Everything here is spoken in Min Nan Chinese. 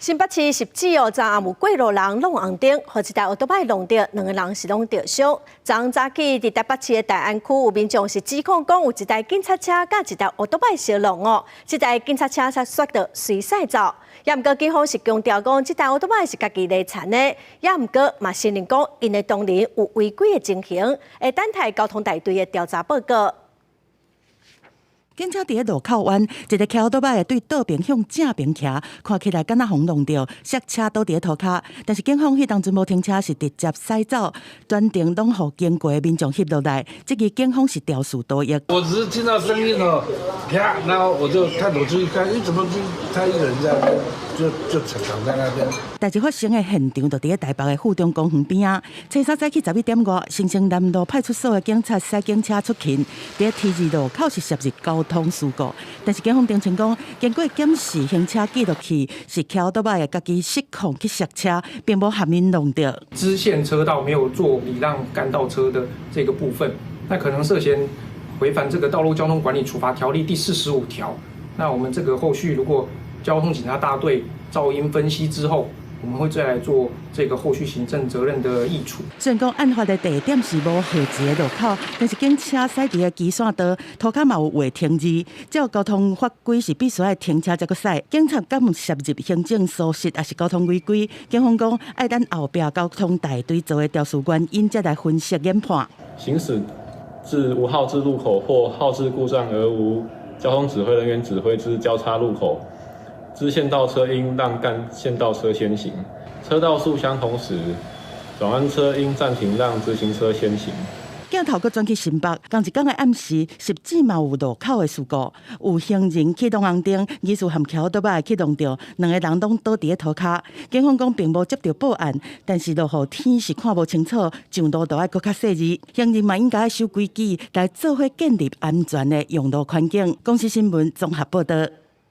新北市汐止哦，昨暗有過路人挵紅燈，予一台歐多擺挵著，兩個人是攏著傷。昨昏早起，佇台北市的大安區有民眾是指控講，有一台警察車佮一台歐多擺相挵哦，這台警察車才煞著隨駛走。也毋過警方是強調講，這台歐多擺是家己犁殘的，也毋過嘛承認講，𪜶的同仁有違規的情形，會等待交通大隊的調查報告。警車佇咧路口彎，一个騎歐多擺的對倒爿向正爿騎，看起來敢若予挵著，剎車倒佇咧塗跤。但是警方彼當陣無停車，是直接駛走，全程攏予經過的民眾翕落來。這個警方是肇事逃逸。我只是聽到聲音哦，啪，然後我就探頭出去看，咦，怎麼就他一個人在那邊，就躺在那邊。代誌發生的現場就佇咧台北的富中公園邊仔。初三早起11點外，新生南路派出所的警察駛警車出勤，佇咧 T 字路口是涉入交通事故，但是警方澄清講，經過檢視行車記錄器，是騎歐多擺的家己失控去剎車，並無予𪜶挵著。支線車道沒有做禮讓幹道車的這個部分，那可能涉嫌違反這個道路交通管理處罰條例第45條。那我們這個後續如果交通警察大隊噪音分析之後，我們會再來做這個後續行政責任的議處。雖然講案發的地點是無號誌的路口，但是警車駛佇个基線道，塗跤嘛有畫停字，照交通法規是必須愛停車才閣駛。警察敢有涉入行政疏失，抑是交通違規？警方講愛等後壁交通大隊做的調查原因，才來分析研判。行駛至無號誌路口或號誌故障而無交通指揮人員指揮之交叉路口，支線道車應讓幹線道車先行，車道數相同時，轉彎車應暫停讓直行車先行。鏡頭閣轉去新北，仝一工的暗時，汐止嘛有路口的事故，有行人去挵紅燈，疑似和騎歐多擺去挵著，兩个人攏倒佇咧塗跤。警方講並無接到報案，但是落雨天是看無清楚，上路都愛閣較細膩。行人嘛應該守規矩，來做伙建立安全的用路環境。公視新聞綜合報導。